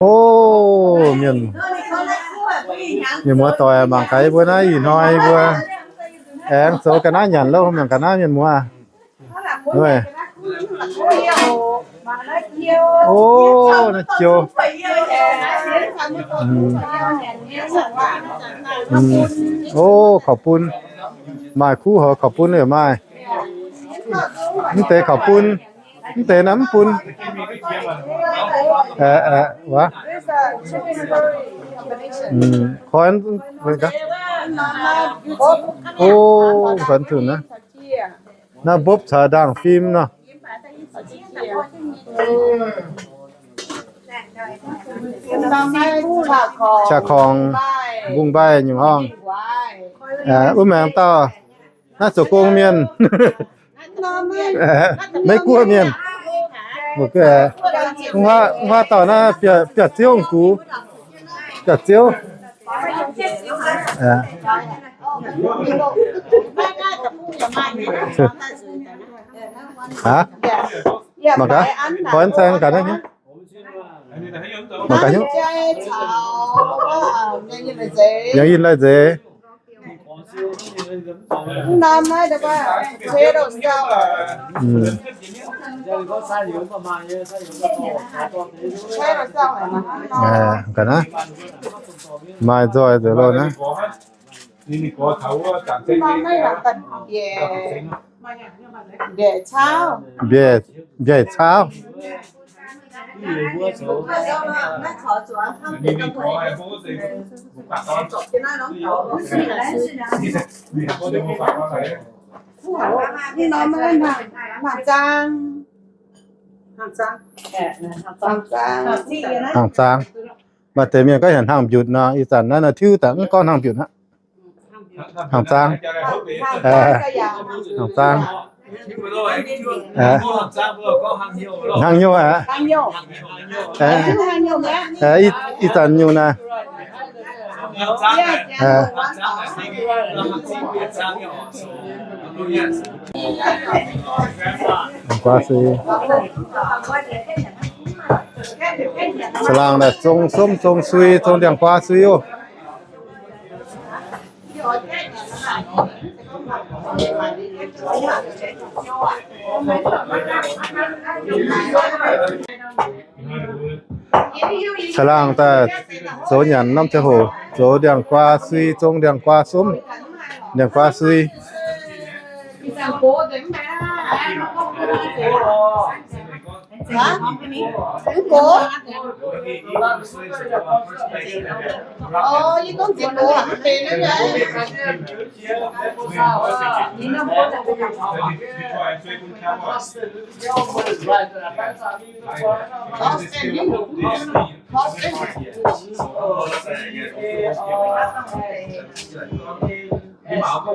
O, mienh, mienh muoz doic mangc gaax yie mbuo naaiv ih hnoi yie mbuo aengx zoux ga'naaiv nyanc loh, mangc ga'naaiv mienh muoz. O, naaiv jiou. O, kaux bun. Maaih kuv houx kaux bun yaac maaih. Mv deix kaux bun. Mv deix naaiv mv bun. Koi, o, koi zunh naaiv. Naaiv mbopv caux ndaangh fim nor. Qaqv korngx, mbungv mbaih nyungc horngh. Wuov maengx dauh naaiv zoux gong mienh, Meiv Guoqv mienh. Wuov dauh naaiv biauv-ziouv gux, biauv-ziouv. Mangc gaax, koi zaeng gaax naaiv nyei. Mangc gaax nyei. Yangh yinh lai nzeix. Ga'naaiv maaih nzoih nzengc loh naaiv. Mbiaec caauv. Hnaangx zaang. Maaih deix mienh gorngv heuc hnaangx mbiutc nor, ih zanc naaiv nor tiuv daaih mv gorngv hnaangx mbiutc aqv. Hnaangx zaang. Hnaangx zaang. Hnaangx nyouh aqv. Ih zanc nyungc naaiv. Caangh laangh naaic zong somv zong sui, zong ndiangx-guaa sui oc. Caangh laangh daaih zoux nyanc norm ziangh hoc zoux ndiangx-guaa sui, zong ndiangx-guaa somv, ndiangx-guaa sui.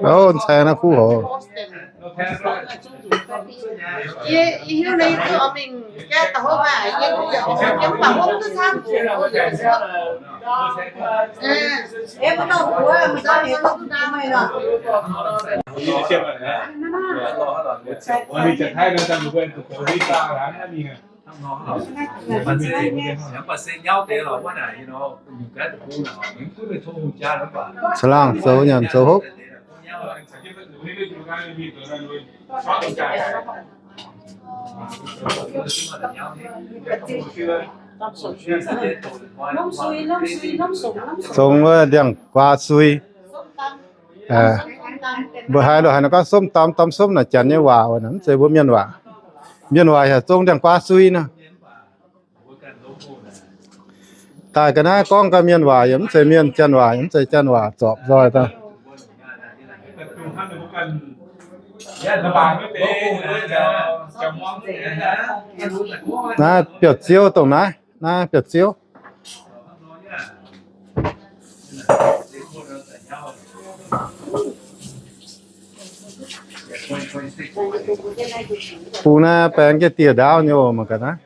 Ov, caengx naaiv kuv hoc. Caangh laangh zoux nyanc zoux hopv. Zong wuov ndiangx-guaa sui. Mbuo haiz lo haiz nor gorngv ส้มตำ, ตำส้ม naaic janx nyei waac, mv zeiz mbuo mienh waac. Mienh waac yaac zong ndiangx-guaa sui nor. Daaih ga'naaiv gorngv gau mienh waac yaac mv zeiz mienh, janx waac yaac mv zeiz janx waac, zorpc nzoih daaih. Naaiv biauv-ziouv dongh naaiv, naaiv biauv-ziouv. Bung naaiv baeng jienv dieh ndaauv nyei oc, mangc gaax naaiv.